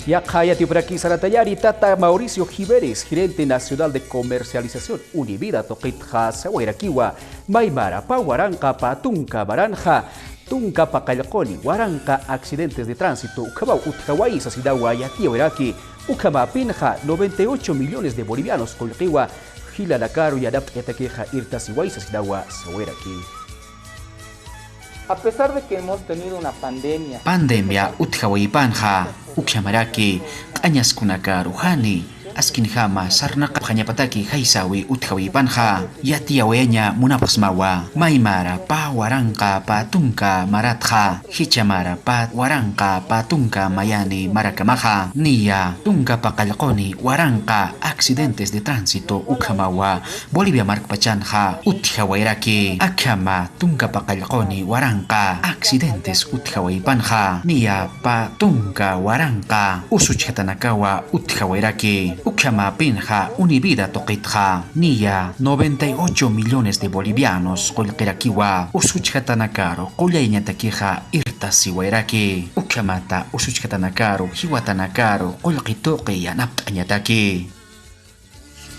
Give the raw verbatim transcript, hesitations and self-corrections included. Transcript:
Yaqha yatiyupxaraki saratayari tata Mauricio Jiménez, gerente nacional de comercialización Univida tuqitxa sawayrakiwa, maymara pä waranqa pä tunka maranxa, tunka paqallquni waranqa accidentes de tránsito ukhamaw utjawayi sasinawa yatiyawayraki, ukhamapinxa noventa y ocho millones de bolivianos qullqiwa jilanakaru yanapt'atakixa irtasiwayi sasinawa sawayraki. A pesar de que hemos tenido una pandemia. Pandemia utjawayipanxa, ukhamaraki q'añaskunakaru jani askinjama sarnaqapxañapataki jaysawi utjawayipanxa, yatiyawayaña munapxsmawa, maymara pä waranqa pä tunka maratxa, jichhamara pä waranqa pä tunka mayani marakamaxa, niya tunka paqallquni waranqa accidentes de tránsito ukhamawa Bolivia markpachanxa utjawayraki. Akhama tunka paqallquni waranqa accidentes utjawayipanxa, niya pä tunka waranqa usuchjatanakawa utjawayraki. Ukhamapinxa Univida tuqitxa, niya noventa y ocho millones de bolivianos qullqirakiwa usuchjatanakaru qullayañatakixa irtasiwayraki. Ukhamata usuchjatanakaru jiwatanakaru qullqi tuqi yanapt'añataki.